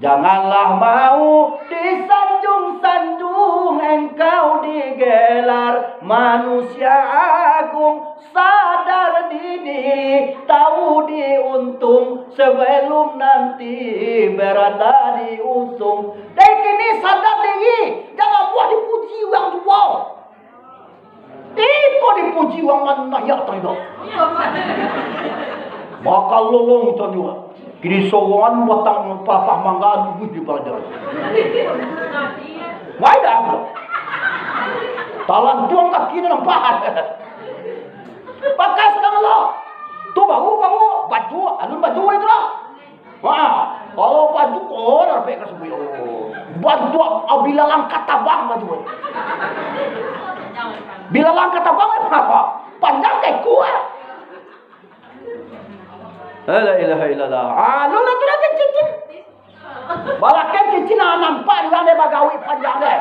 Janganlah mau disanjung Sanjung engkau digelar manusia agung, sadar diri, tahu diuntung sebelum nanti berada diusung. Dari kini sadar diri, jangan buah dipuji urang juo. Iko dipuji urang manah, ya, tarimak. Maka lolong tanyo. Kini sorangan batang palapah mangga duduak di paja. Wai dah. Talantuang kaki ni nampak. Pakai sadang lo. Tu baru, baru baju, alun baju itu lah. Wah, kalau baju, oh, rapek ka subuh, oh. Bantuak, ah, bilalang katabang baju. Bilalang katabang, apa? Panjang ka ikua. La ilaha illallah. Ah, lu lah tu dah cincin. Balakang cincin, ah, nampak di urang deh bagawik panjang deh.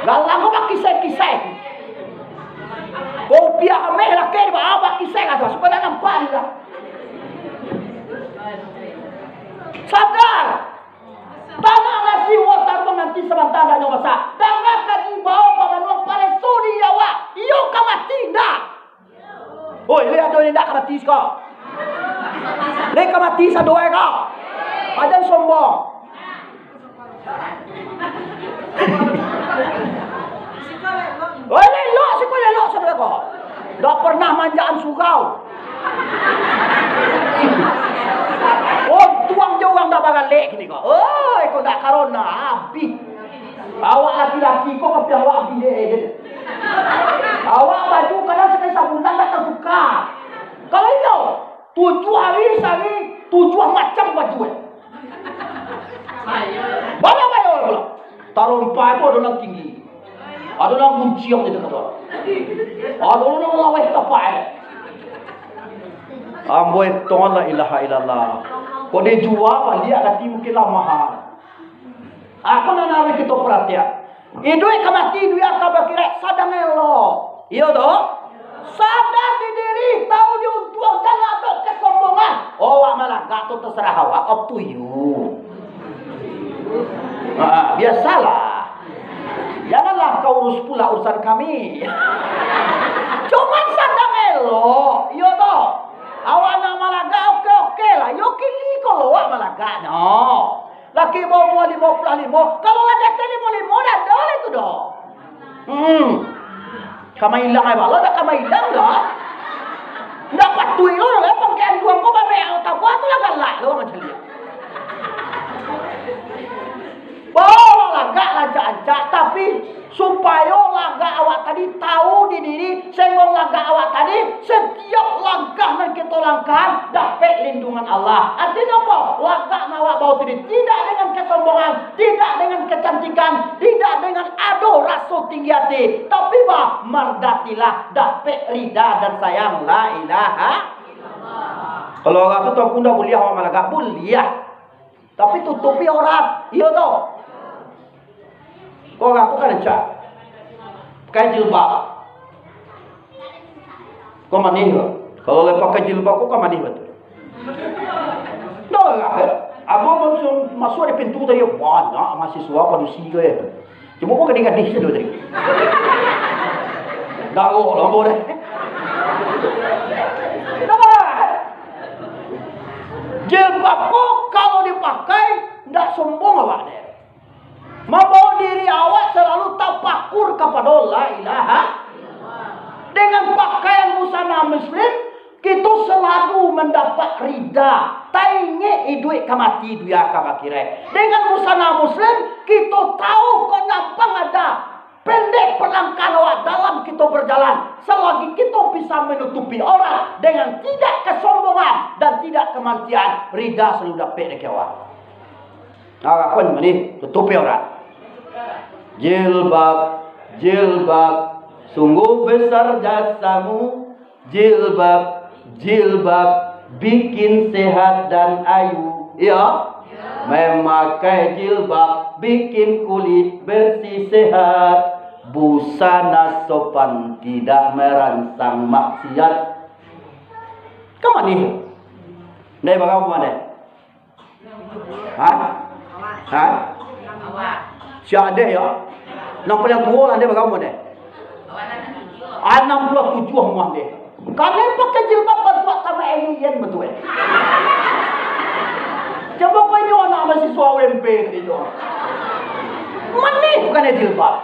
Galang ko bakisai-kisai. Kopiah ameh lakeh di bawah bakisai ka tu, supaya nampak di urang. Sadar! Tanah nasi watar nanti sabanta dak nyo masak. Dangakan imbau pamanuang pareso di awak. Iyo ka mati ndak? Oi, lai ado indak ka mati siko? Lai ka mati sadoe ko? Pajan sombong. Oi, lelok siko, lelok sadoe ko. Ndak pernah manjaan surau. Untuang jo urang ndak baralek kini ko. Oi, ko ndak karona abih. Awak laki-laki ko, tapi awak bini je. Awak baju kadang sakali sabulan dak tatuka. Kalau inyo, tujuah hari sahari, tujuah macam baju, eh. Banyak bayo pulo. Tarompa tu ado nan tinggi. Ado nan gunciang gitu kato. Ado nan laweh tapak, eh. Ambo etong la ilaha illallah. Kok dijua baliak kati mungkin lah mahal. Apo nan harus kito paratian? Iduik ka mati, dunia ka bakiraik, sadang elok. Iyo toh? Sadar di diri, tahu di untuang, jangan ado kesombongan. Awak malagak tu terserah awak, up to you. Ha, biasalah. Janganlah kau urus pula urusan kami. Cuman sadang elok, iyo toh? Awak nak malagak, oke-oke lah. Yo kini ko lo awak malagak nyo. Laki baumua limo puluah limo, kalau lah di ateh limo limo, dak ado lai tu doh. Hmm. Ka mailang ai balo, dak ka mailang doh. Ndak patuik lo, lah pangkean duang ko babek, tabuah tu lah galak lo macam dia. Bawa lagak rancak-rancak, tapi supayo lagak awak tadi tahu di diri, sehinggo lagak awak tadi, setiap langkah nan kito langkah, dapek lindungan Allah. Artinyo apo? Lagak nan awak bawa tadi tidak dengan kesombongan, tidak dengan kecantikan, tidak dengan ado raso tinggi hati, tapi bah, mardatilah, dapek rida dan sayang. La ilaha. Kalau urang tu tuangku ndak buliah awak malagak, buliah. Tapi tutupi aurat, iyo toh? Kok aku kan rancak pakai jilbab. Kok manih, Pak? Kalau lai pakai jilbab, kok kan manih batul. Dah lah, eh. Abang baru masuak di pintu tadi, banyak mahasiswa padusi ko, eh. Cuma kok gadih-gadih sajo tadi. Darok lah ambo deh. Dah lah. Jilbab ko kalau dipakai, ndak sombong awak deh. Mambawa diri awak salalu tapakur kapado la ilaha. Dengan pakaian busana muslim, kito salalu mandapat rida. Taingek iduik ka mati, dunia ka bakiraik. Dengan busana muslim, kito tahu kok nampang ada pendek perlangkahan awak dalam kito berjalan. Selagi kito bisa menutupi aurat dengan tidak kesombongan dan tidak kemantian, rida salalu dapek dek awak. Nah, apa ni? Tutupi aurat. Jilbab, jilbab, sungguh besar jasamu. Jilbab, jilbab, bikin sehat dan ayu. Iyo? Memakai jilbab bikin kulit bersih sehat. Busana sopan tidak merangsang maksiat. Ka manih? Ndai bagau buah deh. Ha? Ha? Sia deh yo. Nan paliang tuo lah deh, barapo deh? Anam puluah tujuah umua deh. Kanai pakai jilbab bantuak tamat ilmu ian batua. Cubo kau inyo anak mahasiswa U M P tadi tu. Manih bukan jilbab.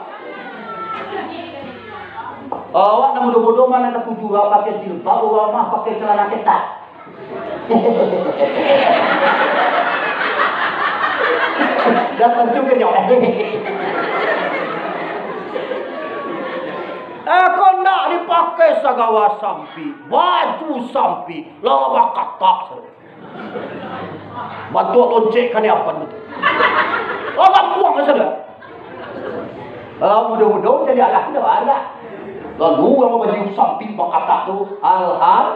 Awak nan mudo-mudo mah nan katuju lah pakai jilbab, urang mah pakai calana ketat. Dah tantu kan nyo. Eh, kok ndak dipakai sagawa sampik, baju sampik, lalu bakatak sajo. Bantuak loncek ka ni apan tu. Lalu buang sajo. Kalau mudo-mudo jadi anak tu dah banyak. Lalu urang baju sampik bakatak tu, alham.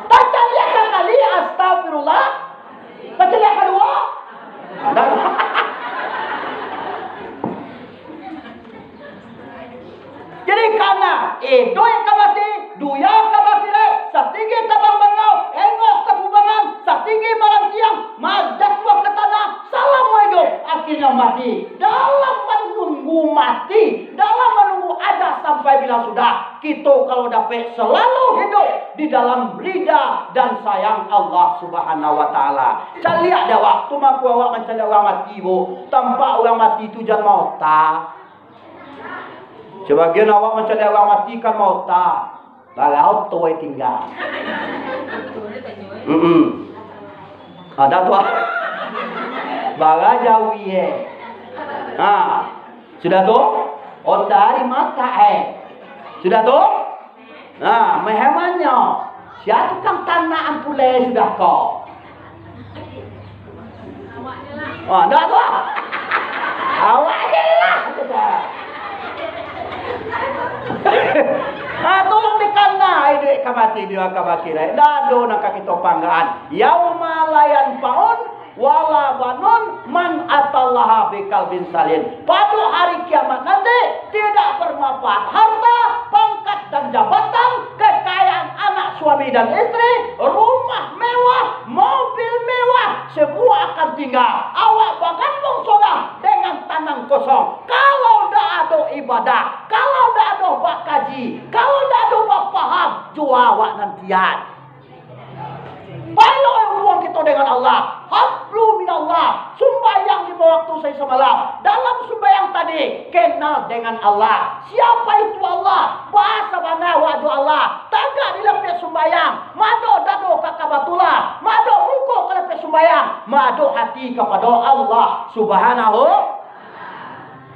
Tacaliak sakali, astagfirullah. Tacaliak kaduo. Jadi, kana iduik ka mati, dunia ka bakiraik, satinggi tabang bangau, engok ka kubangan, satinggi marantiang, majatuah ka tanah, salamo iduik, akhirnyo mati. Dalam manunggu mati, dalam manunggu ajal sampai bila sudah, kito kalau dapek salalu hiduik di dalam rida dan sayang Allah Subhanahu wa Ta'ala. Caliak dek awak, tu mangko awak mancaliak urang mati, bu. Tampak urang mati tu jan maota. Sabagian awak mancaliak urang mati kan maota. Bara oto ai tingga. Mm-mm. Ada tu, ah. Bara jawi, eh. Ha. Sudah tu? Otai mata, eh. Sudah tu? Nah, mehemanyo. Sia tukang tanah ampulai sudah ko. Wah, ndak tu. Awak je lah. Ah, tolong dikanai duit ka mati, dunia ka bakiraik. Ndak ado nan ka kito panggaan. Yauma la yanfa'un wala banun man atallaha biqalbin salim. Pado hari kiamat nanti, tidak bermanfaat harta, pangkat dan jabatan, kekayaan anak suami dan istri, rumah mewah, mobil mewah, semua akan tinggal. Awak bagantuang solah dengan tanang kosong. Kalau ndak ado ibadah, kalau ndak ado bakaji, kalau ndak ado bapaham, jua awak nantian. Baiklah, hubungan kito dengan Allah. Hablu minallah. Sumbayang limo waktu sahari samalam. Dalam sumbayang tadi, kenal dengan Allah. Siapa itu Allah? Baa sabana awak jo Allah. Tagak di lapeh sumbayang. Madok dado ka Kabatullah. Madok muko ka lapeh sumbayang. Madok hati kapado Allah Subhanahu.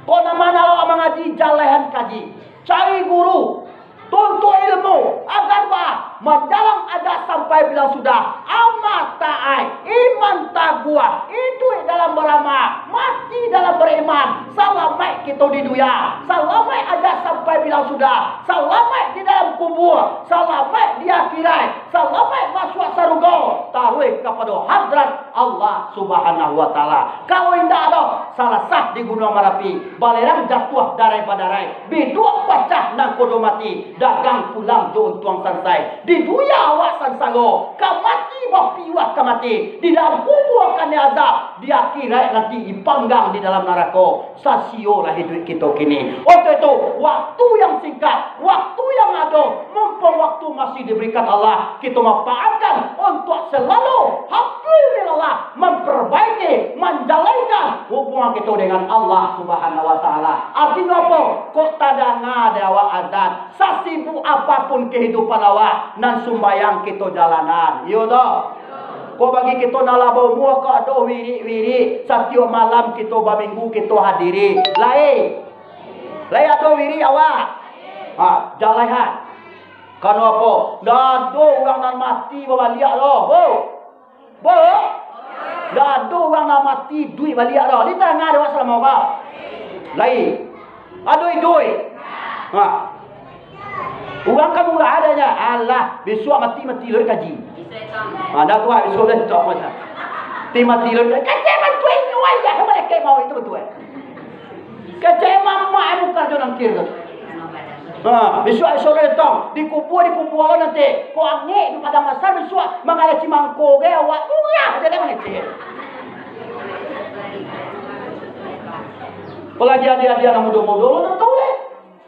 Kok nan ma awak mangaji, jalehan kaji. Cari guru. Tuntuik ilmu, agar ba-, manjalang ajak sampai bilang sudah, amal taat, iman taguah, iduik dalam baramal, mati dalam bariman, salamaik kito di dunia, salamaik ajak sampai bilang sudah, salamaik di dalam kubua, salamaik di akhirat, salamaik masuak sarugo, taruih kapado hadrat Allah Subhanahu wa Ta'ala. Kalau indak ado, salasah di Gunuang Marapi, balerang jatuah darai badarai, biduak pacah nangkodo mati, dagang pulang jo untuang sansai. Di dunia awak sansaro, ka mati bapiuah ka mati, di dalam kubua kanai azab, di akhirat nanti dipanggang di dalam narako. Sasio lah iduik kito kini. Untuk itu, waktu yang singkat, waktu yang ado, mumpung waktu masih diberikan Allah, kito manfaatkan untuk selalu hablu minallah, memperbaiki, manjalankan hubungan kito dengan Allah Subhanahu wa Ta'ala. Artinyo apo? Kok tadanga dek awak azan, sasibuk apapun kehidupan awak, nan sumbayang kito jalanan. Iyo toh? Kok bagi kito nan lah baumua, kok ado wirik-wirik, satiok malam kito baminggu kito hadiri. Lai? Lai ado wirik awak? Ha, jalaihan. Karano apo? Ndak ado urang nan mati babaliak doh. Bo? Bo? Ndak ado urang nan mati iduik baliak doh. Di tangah dek awak salamo ko? Lai. Ado iduik. Ha. Urang kan murah adanya. Alah, bisuak mati, mati lun kaji. Ha, dah tu, ah, bisuak dah tu, apa dah? Ti mati lun. Kecek bantuak inyo, ai, dah malaikat mau itu bantuak. Kecek mamak, ai, bukan jo nangkir tu. Ha, bisuak esok datang, dikubua, dikubua lo nanti. Kok angek di padang mahsyar bisuak, manggaleh cimangko ge awak, murah je deh mangecek. Apolagi adik-adik anak mudo-mudo, lo tak tahu deh.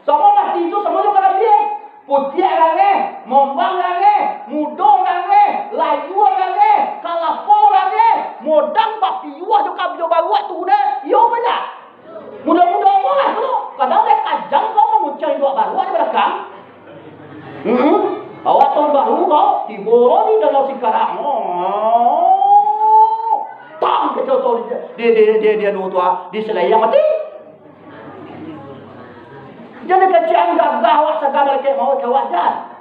Samo mati tu, samo jo kalabiah. Putiak gageh, mombang gageh, mudo gageh, layua gageh, kalapo gageh, modang bapiuah jo kabio baruak tu deh. Iyo banyak. Mudo-mudo apo lah tu. Kadang dek kajang kau mangucang induak baruak di balakang. Hmm. Awak tahun baru kau, tibo lo di Danau Singkarak. Oh. Tang, kacau tau di, di, di, di, di anu tu, ah, di Selayang mati. Jadi kecek an gagah awak sagalo kek mauik awak jan.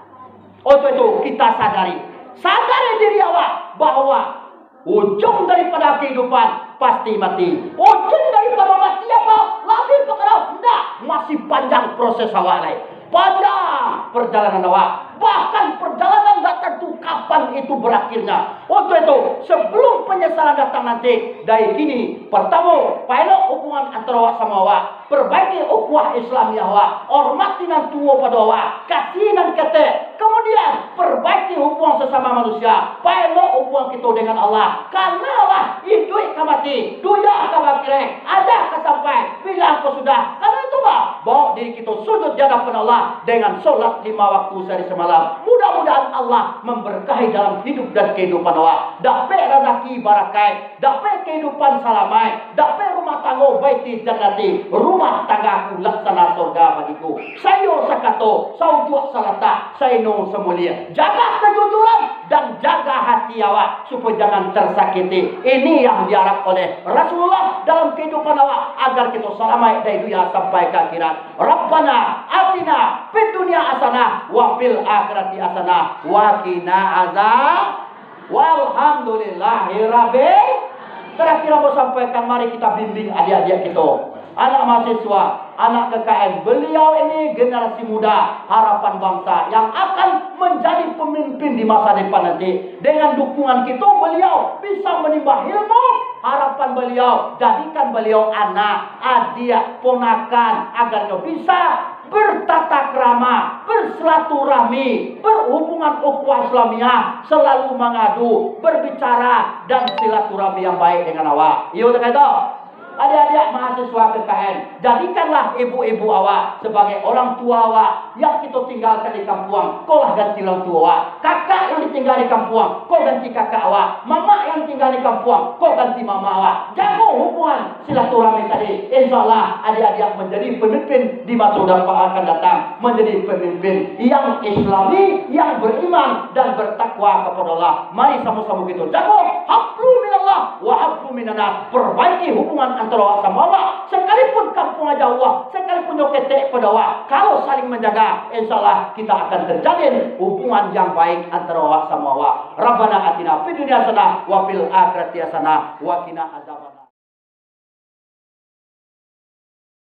Untuk itu, kita sadari. Sadari diri awak bahwa ujung daripada kehidupan pasti mati. Ujung daripada mati apa? Labiah pakara, ndak. Masih panjang proses awak lai. Panjang perjalanan awak. Bahkan perjalanan ndak tentu kapan itu berakhirnya. Untuk itu, sebelum penyesalan datang nanti, dari kini, pertamo, paelok hubungan antara awak samo awak. Perbaiki ukhuwah Islamiah awak, hormati nan tuo pado awak, kasihi nan ketek. Kemudian, perbaiki hubungan sasamo manusia, paelok hubungan kito dengan Allah. Karano lah, iduik ka mati, dunia ka bakirek, ajal ka sampai, bila angko sudah. Karano itu, bah, bawa diri kito sujud di hadapan Allah dengan solat lima waktu sahari samalam. Mudah-mudahan Allah memberkahi dalam hidup dan kehidupan awak. Dapek razaki barakaik, dapek kehidupan salamaik, dapek rumah tanggo baiti jannati, rumah tanggaku laksana sorga bagiku. Sayo sakato, saujuak salatak, saino samulia. Jaga kejujuran dan jaga hati awak, supayo jangan tersakiti. Ini yang diharap oleh Rasulullah dalam kehidupan awak, agar kito salamaik dari dunia sampai ka akhirat. Rabbana atina fid dunya hasanah wa fil akhirati hasanah wa qina azab Walhamdulillahirabbil. Terakhir ambo sampaikan, mari kita bimbing adik-adik kito, anak mahasiswa, anak K K N. Beliau ini generasi muda, harapan bangsa yang akan menjadi pemimpin di masa depan nanti. Dengan dukungan kito, beliau bisa menimba ilmu. Harapan beliau, jadikan beliau anak, adik, ponakan, agar nyo bisa bertatakrama, bersilaturahmi, berhubungan ukhuwah Islamiah, selalu mangadu, berbicara, dan silaturahmi yang baik dengan awak. Iyo, takah itu? Adik-adik mahasiswa K K N, jadikanlah ibu-ibu awak sebagai orang tua awak yang kito tinggalkan di kampuang, ko lah ganti orang tua awak. Kakak yang ditinggal di kampuang, ko ganti kakak awak. Mamak yang tinggal di kampuang, ko ganti mamak awak. Jago hubungan silaturahmi tadi, insya Allah adik-adik menjadi pemimpin di masa akan datang, menjadi pemimpin yang Islami, yang beriman dan bertakwa kepada Allah. Mari sama-sama kita jago hablu minallah wa hablu minannas, perbaiki hubungan antara awak sama Allah. Sekalipun kampuang jauah, sekalipun nyo ketek pada awak, kalau saling menjaga, insya Allah kita akan terjalin hubungan yang baik antara awak sama Allah. Rabbana atina fid dunya hasanah wa fil akhirati hasanah wa qina azab